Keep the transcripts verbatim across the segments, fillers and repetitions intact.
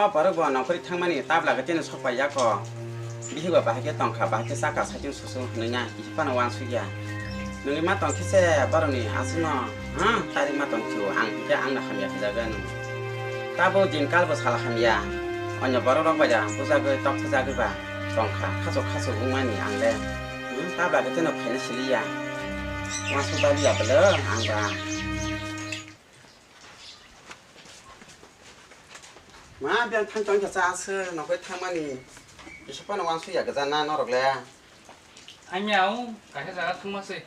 O borok bo nongkhorwi thangmani tabla khe chini sok pai ya ko. Bihik bo bahai khe tong kha, bahai khe cha kha, saichung susu hwnwi na kisa phano uansuk ya. Nungwi ma tong khe se borokni aswkno, ha, tarik ma tong phio, ang hwnkhe ang no hamya khe jaga nung. Tabuk din kal bo sal hamya. Onyo borok rok bai da bujagwi tok thajagwi ba tong kha, khasuk khasuk wngmani ang le. Hmm, tabla khe chini phaina sili ya. Uansuk ba liya bwle ang ba. Ma, biyang thang tong khe cha aswk nokoi thangmani. Kisa phano uansuk ya gwja na norok le. Ang ya o, kaisa jaga thangma se.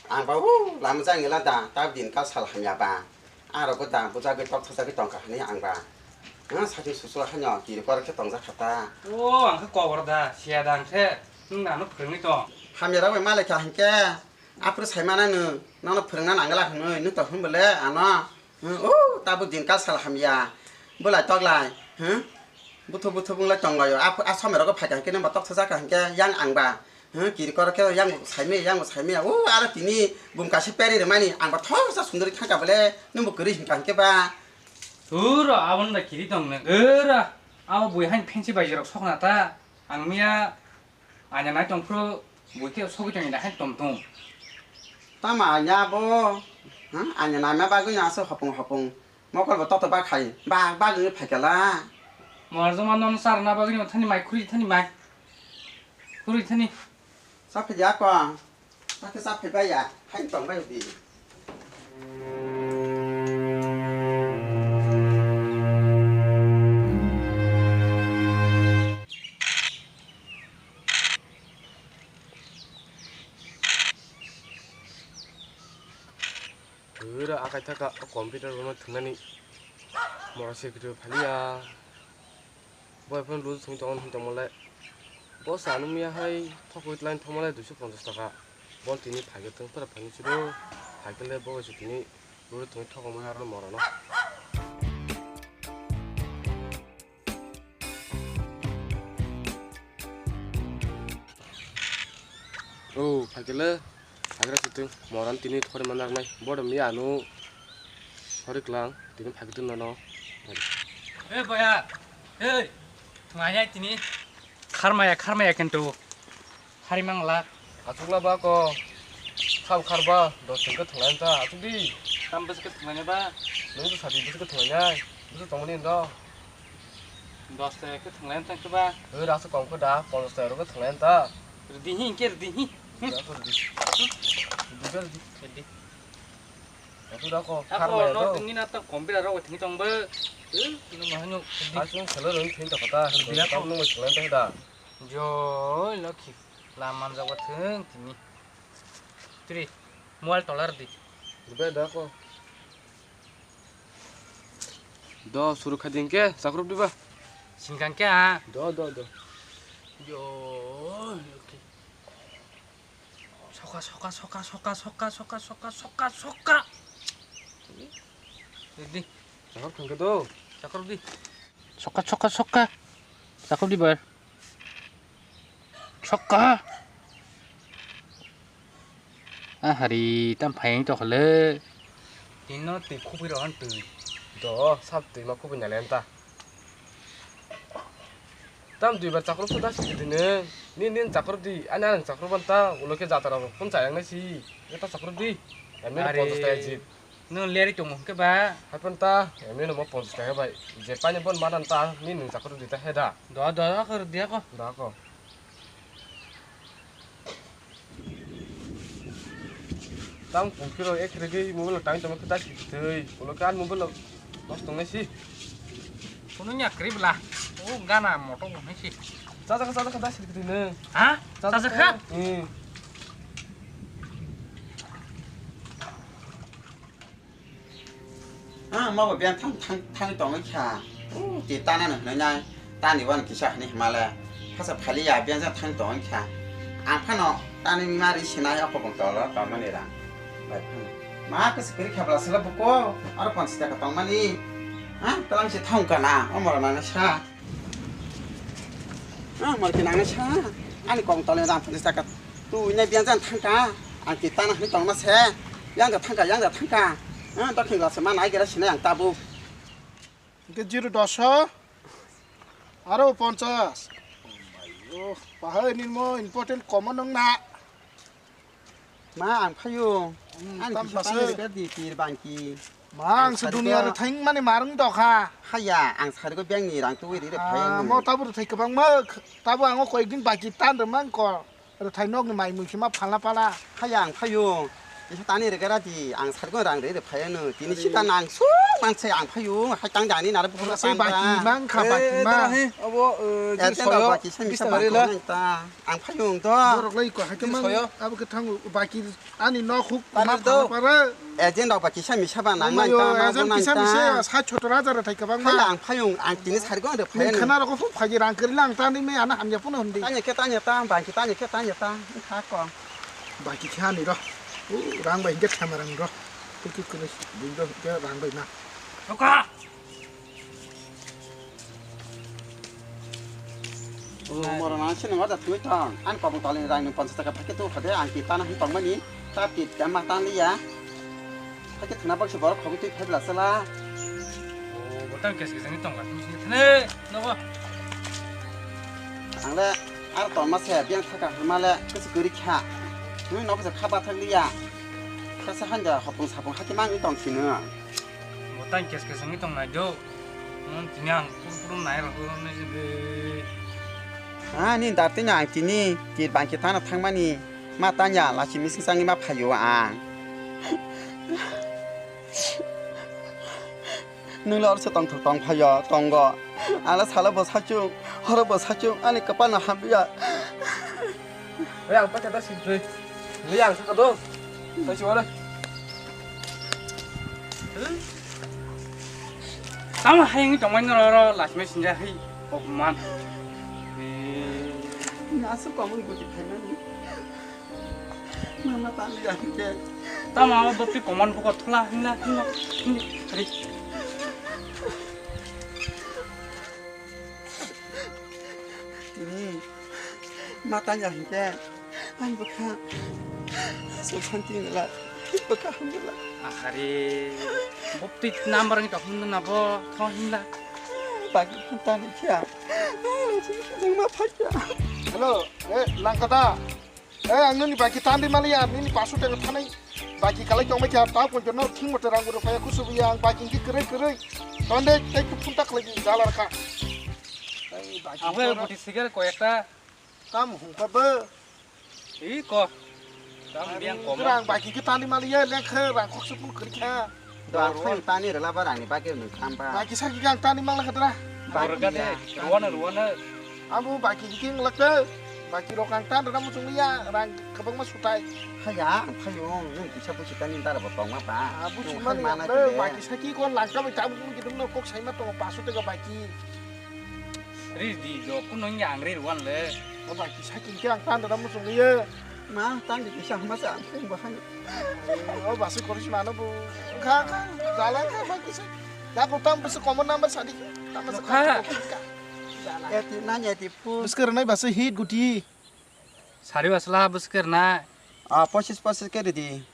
Ang ba o, lama jang ela da, ta din kal sal hamya ba. Ang rok da, bujagwi tok thajagwi tong kha hwnwi ang ba. Ang sati susu hanyo, kiri kor khe tong jak kha ta. O, ang khe kobor da, siya da ang khe. Nwng nano phwrwngwi tong. Hamya rok bai malai kha hinkhe. Aphuru sai mano nwng, nono phwrwngna nangla hwnwi, nwng to hwn bole ano, hmm, o, tabuk din kal sal hamya, bwlai toklai, hmm, buthu buthu bwnglai tonglaio, aphuru a somoi rogo phaikha hinkhe nwng ba toksa jakha hinkhe yang ang ba, hmm, kiri koro khe yang bo saimaya, yang bo saimaya, o, aro tini bum kaisa peri rwmani ang ba thoksa sunduri thangkha bole, nwng bo kwrwi hinkha hinkhe ba. Uro, aboni da kiri tong nang, uro, abo bui hain phensi bai jerok sokna ta, ang miya. Anya nai tongphuru bui khe sogwi tongni da hai tom tom. Tamo anya bo? Ha? Anya naima bagwi no aswk hopung hopung mokol bo toto ba khai. Ba, bagwi phai kala. Mor joma non sarna bagwi no thani mai khuri thani mai. Khuri thani. Sa phai ya ko. Sa khe sa phai ba ya. Hai tong bai di. Ura akai thaka computer bono thwngnani mora secretary phaliya. Bo phone lose thung tong hwn tongmole. Bo sa nung ya hai thokwi line thangmale duiso ponchas taka. Bo tini phaikhe thung pura phani chudo. Phaikhe le bo se tini lose thung thokma aro mora no. O phaikhe le. Hagra sitwng moran tini thori manjaknai. Bodo mi anu thori klang tini phagitwng nono. Hey boya, hey, thwnglai tini. Kharmaya, kharmaya kintu. Hari mangla. Achukla ba ko. Kham kharba dos tengka thwnglai ta achuk di. Tam bwswk thwnglai ba? Nung to sadi bwswk thwnglai nai. Bwswk tongmani ndo. Dos taka khe thwnglai tang khe ba. Oi, rasa kom khe da, ponchas taka rok thwnglai ta. Rwdi hi, hingke rwdi hi. Rasa rwdi. Rwdi, rwdi. Rwdi. Aku da ko, aku khar maya no to. Tengni na ta computer rok thwngwi tong bo. Eh, no ma hanyo. Asung khelo rwng thwng ta kata. Rwdi ako. Tam nung thwnglai ta da. Joi lokhi. Lam manjak ba thwng tini. Tri. Mobile tolar di. Rwdi da ko. Do, suru kha ding ke, sakrup diba? Singkang ke, ha? Do, do, do. Yo, okay. Soka, soka, soka. Di. Sakrup thang ke do. Sakrup di. Soka, soka, soka. Sakrup diba? Sokka. Ah, hari tam phai to khole. Tino twi khubui rohan twi. Do, sab twi ma khubui nalen ta. Tam dui bar chakrop suda si twi ne. Nin nin chakrop di, ani ang chakrop ban ta, ulo ke jatara phun chayang nai si. Eta chakrop di. Ani are. Ponchas taka jit. Nwng leri tongo hwnkhe ba? Haphano ta, emni no mo ponchas taka bai. Je paini bon manan ta, ni nwng chakrw di ta he da. Do, do, do, khe rwdi ako. Da ko. Tang pungki rok ek rwgwi mobile no tang tongma khe da si twi. Ulo khe ani mobile no nosto wngnai si. Kunu nya kwrwi bwla. O gana moto bo wngnai si. Chajak, chajak, da si twi nwng. Ha? Chajak kha? Hmm. Ah, ma bo biyang thang, thang, thangwi tongwi kha. Uh, twi tana no hwnwi nai. Tani wan kisa hwnwi hima le. Hasa phali ya biyang jang thangwi tongwi kha. Ang phano tani ma ri sinai o kobong tolo tongmani rang. Bai phano. Ma kwswk kwrwi kha bwla sala buko. Aro ponchas taka tongmani. Ah, twlang se thang kana. O mora nang sa. Ah, mor ke nang sa. Ani kong tole rang phunjak taka. Tu ina biang jan thangka. Ang ke tana hni tong ma se. Yang da thangka, yang da thangka. Ah, dokhin gla se ma nai gera sine ang tabu. Ke zero doso. Aro ponchas. Ayo, bahai nini mo important komo nung na. Ma, ang phayo. Hmm, ani tam kisa basa. Tangri ka di tir bangki. Ma, ang se dunia rwthai mani marung dokha. Haya, ang sari ko beng ni rang tuwi ri re phayo. Ah, mo tabu rwthai kwbang ma, tabu ang o koyek din baki tan rwmang ko. Rwthai nok ni mai mui khe ma phala phala. Haya ang phayo. Kisa tani rega radi, ang sargo rang re re phayano. Tini sita nang su mang se ang phayo. Hai tang jani nara bukhuk se tang baki ba. Mang kha baki ma. Abo, eh, jin soyo. Baki sa misa baki nang ta. Ang phayo ang to. Borok lai ko hai mang. Abo khe thango baki ani nok huk ma phala phala. Agent rok ba kisa misa ba nang nang ta, agent kisa misa sa chotor hajar thai kwbang ma. Ang phayung, ang tini sari go de phayung. Khana rok phuk phagi rang kri lang ta ni me ana hamya puno hundi. Tanya khe tanya ta, bang khe tanya khe tanya ta, kha ko. Baki kha ni ro. U rang bai hingke thama rang ro. Kiki kuni bui ro hingke rang bai na. Roka. O, moro nang sini ma da tui tong. An kobong tali rang ni ponchas taka phake tu khade ang ti tana hung tong mani. Ta ti ta ma tan liya. Phake thuna baksa borok khobi tui phai bla sala. O, botang kes kes ni tong la. Ne, no ba. Ang le ar ton ma se biang thaka ma le kes guri kha. Nui no baksa kha ba thak liya. Kha sa hanja hopung sapung hake mang ni tong sini. Bo tang kes kes wngwi tong nai do. Tini ang pur pur nai rok nai se de. Ani dar tini ang tini tir bangke tana thangmani ma tanya lasi mising sangwi ma phaio ang. Nung le orso tong thok tong phaio tongo. Ala sala bo sachung, horo bo sachung, ani kapal no hamya. Oi, ang pakai tas itu. Oi, ang saka do. Tasi wala. Tamo hayang tongmani roro last match sinja hi koman. Nasu koman goti phaimani. Mama tani ya ke. Tamo abo bapti koman buko thula himla himla himla. Hari. Tini ma tanya hingke ang bwkha suk santi wngla, bwkha hamla. Ahari, bopti number ni tokmung na bo thong himla. Bagi tani kya, nang ma phakya. Hello, eh, langkada. Eh, ang nini baki tan di mali ya, nini pasu tengah tanai. Baki kalai tong mai kya, tau pun jono thing motor ang udah paya kusu yang baki ki kere kere. Tonde, tek tu puntak lagi jalar ka. Abe boti sigar ko ekta. Tam hung ka be. Iko. Tam biang ko. Rang baki ki tan di mali ya, lek khe rang kok su pun kere kya. Do ang thang tani rela ba rangni bagwi nung thang ba. Baki saki gang tani mangla khadra. Baki ya. Ruwana, ruwana. Amo baki king lakta. Baki rok ang tan rela muchung ya rang kabang ma sutai. Haya ang phayung nung kisa busi tani dara bo tong ma ba. Abu si mani mana lakta. Baki saki kon lakta bai tabu mung kidum no kok sai ma tong pasu tega baki. Ri di do kuno yang ri ruan le. O baki saki ke ang tan rela muchung ya. Ma, tang di kisa hama sa ang phung bahani. O basu koris mano bu. Kha kha, jala kha ba kisa. Ya ko tam basu common number sadi. Tam basu kha. Jala. Eti nanya eti pu. Busker nai basu hit guti. Sari basla busker na. Ah, pochis pochis ke di.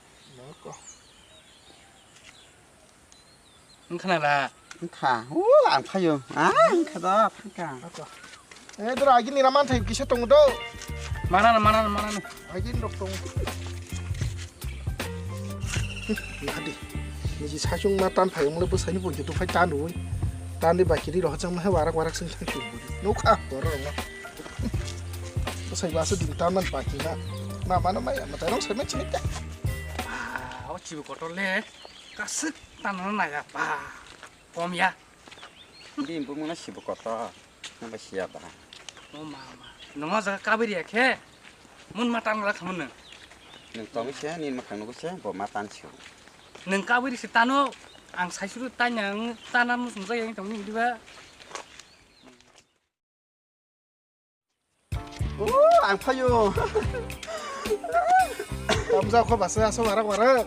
Wngkha na la? Wngkha. O, ang phaio. Ah, wngkha da, phangkha. Eh, dora, agini raman thai kisa tongo do. Manana, manana, manana. Agini rok tongo. Nadi. Niji sachung ma tan phai, mule bwsai ni bujui tu phai tan rui. Tan di bakiri roh chang ma warak warak sing thang tu. Nukha, boro rong. Bwsai basu din tan man baki na. Ma mano mai, ma tai rong sai mai chini ta. Ah, o chibu kotor le. Kasik tanna naiya ba. Pom ya. Bini bumung no sibo kotor. Nang bai siya ba. O ma ma. Nongo jaga kabiri ya khe. Mun ma tan gala khamun nang. Nang tong se, ni makhang nugo se, bo ma tan sio. Nang kabiri se tano, ang saisuru tanya, ang tana musung jaya tong ni diba. O, ang phaio. Tamjak kho basa aso warak warak.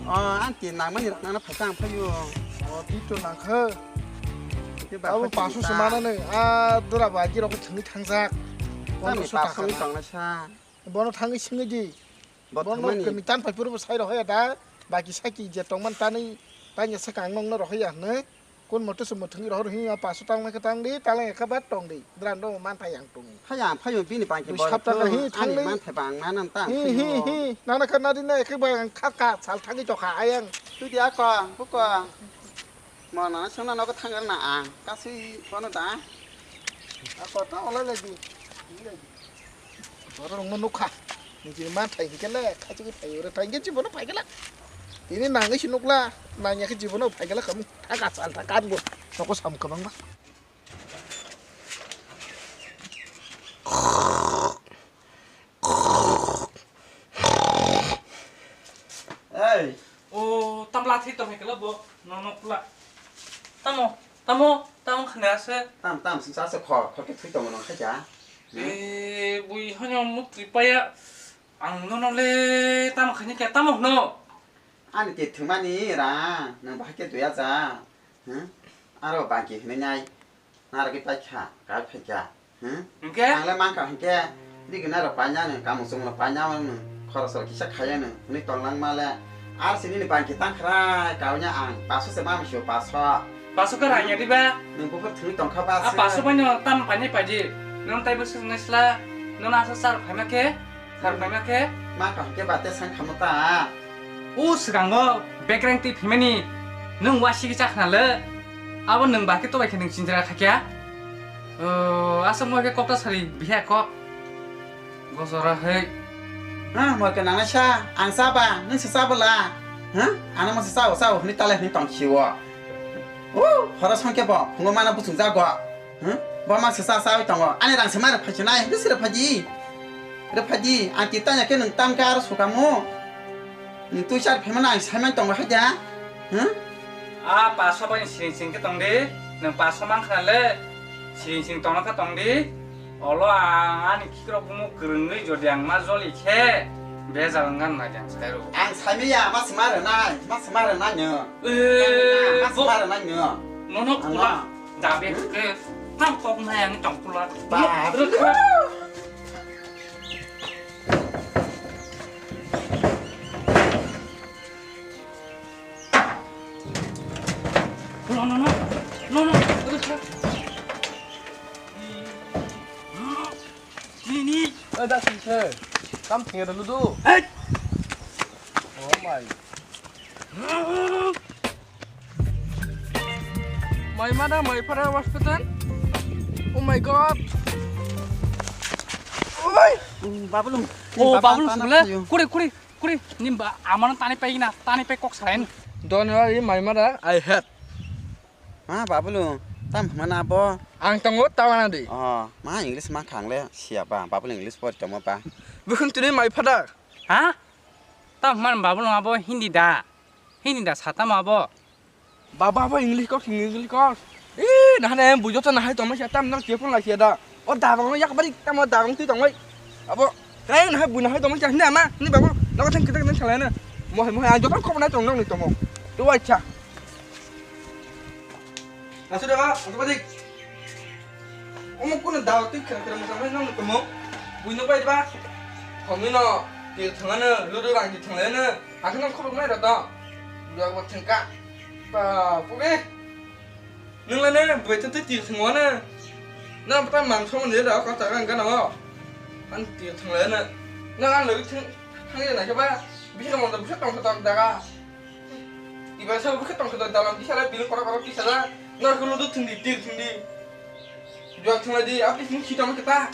O, ang tin nangmani rok nana phaikha ang phaio. O, tito nangkha. Abo paso se mana nang. A, dora ba, agi rok thangwi thangjak. Tami paso ni tongna sa. Bono thangwi singwi di. Bo bono thangmani. Kami tan pai puro bo sai rohaya da. Baki saki je tongman tani tanya saka ang nongno rohaya hne. Bun moto se muthungwi rohor hi, a paso tang lai khe tang di, tang lai khe ba tong di. Dran do man thai yang tong. Phai yang phai bini bangke Dui bor sapta thung, ka hi thang ani di. Man thai bang manam tang Hi, thung hi, yo. Hi. Nana kha nadi na khe bang kha ka sal thangwi tokha ayang. Tui di ako, buko. Mo nana sungna nogo thang na ang. Kasi kono da. Ako ta olai lai di. Borok rokno nukha. Nini man thai hinkhe le, khachi khe phai ore thai hinkhe jibono phai gela. Tini nangwi se nukla, nangya khe jibono phai gela kamu. Thaka sal thaka bo. Noko sam kabang ba. Ei. O, tamla thwi tong khe bo, no, no, pula. Tamo, tamo, tamo khna se. Tam, tam, sing sa se kho, kho ke thwi tong no khaja. E, bui hanyo muk tripaya. Ang no, no le, tamo khani khe, tamo no. Ani te thumani ra, nang bahai ke doya ja. Hmm? Aro bangki hinwi nai. Narwgwi paikha, kai phaikha. Hmm? Hwnkhe? Ang le mankha hwnkhe, bigwna rok painani, kamung chumung rok painani, khoroksa rok kisa khaiyani, hwnwi tonglang ma le. Ar sini ni bangki tang khrai, kauna ang paso se ma misi paso. Paso khe rang ya diba? Nwng buphur thwngwi tongkha ba A se. Paso bai no tam painai paidi. Nwng taibo swknai sla, nwng asa sar phaima khe? Sar phaima khe? Ma kaham khe bate sang khamu ta. O swkango bekreng twi phimani nwng wasiki chakhna le. Abo nwng ba khe tobai khe nwng chinjra kha kya? O, asa mo khe kokta sari biha kok. Gojora hei. Ha, mo khe nang sa, ang sa ba, nwng sa sa bwla. Ha? Ano mo sa sa, sa hwnwi tale hwnwi tong khiwo. O, horo song khe bo, phungo mana buchung jago. Hmm? Bo ma se sa sa oi tongo. Ani rang se ma rwphai se nai, bisi rwphai di. Rwphai di, ang twi tanya khe nwng tam khe aro sukamu. Nwng twi char phaima nang sai man tongo hai da. Hmm? A paso bai sing sing khe tong di. Nwng paso man khna le. Sing sing tongna khe tong di. Olo ang ani khikrok bumu kwrwngwi jodi ang ma joli khe. Bejal wngkha nai ang sai rw. Ang sai maya, ma se ma rwnai, ma se ma rwnai nw. Eh, Ma se bo- ma rwnai nw. Nono Ano. Kula. Dabe ke tam kok na yang tong kula. Ba. Rukha. Kula no no. No no. Rukha. Ni ni. Eh, da sing se. Tam thing ada ludu. Hey. Oh my. Mai mana mai pada was petan. Oh my god. Oi. Babulung. Oh, Babulung sule. Kuri, kuri, kuri. Nimba amano tani pai na, tani pai kok sain. Don't worry, my mother, I help. Ma, Babulung, tam mana bo? Ang tongo, tawana di. Oh, ma English ma khang le, siya ba, Babulung English por tomo ba. Bukhun tuni my father. Ha? Tam man Babulung abo Hindi da. Hindi da sata ma bo. Baba bo English kok, English kok. Eh, nahane bujo to nahai tongma siya tam nang telepon lai siya da. O dabang no yak bari tam o dabang twi tongbai. Abo kai nahai bu nahai tongma siya hini ama ni babo. Nogo thang kita kita salai na. Mohai mohai ang joto khobor nai tong nang ni tomo. Tu acha. Asu da ba, asu ba dik. Omo kuno dawa twi khrang khrang mosang nang ni tomo. Bui no bai ba. Khomino ti thangano ludu rang ti thangleno. Ang kheno khuluk nai rw to. Buya bo thengka. Pa, puge. Nung le ne, buya tei tei tir thengwa ne. Na bata mang song ne da, ka ta gang gana wa. An tir thenglai ne. Na an le theng, thang ya na ke ba. Bisa mo da bisa tong tong daga. Iba sa bisa tong tong dalam bisa le bilang kora kora bisa da. Na khulu du thengdi, tir thengdi. Buya thenglai di, apis ni khitam kita.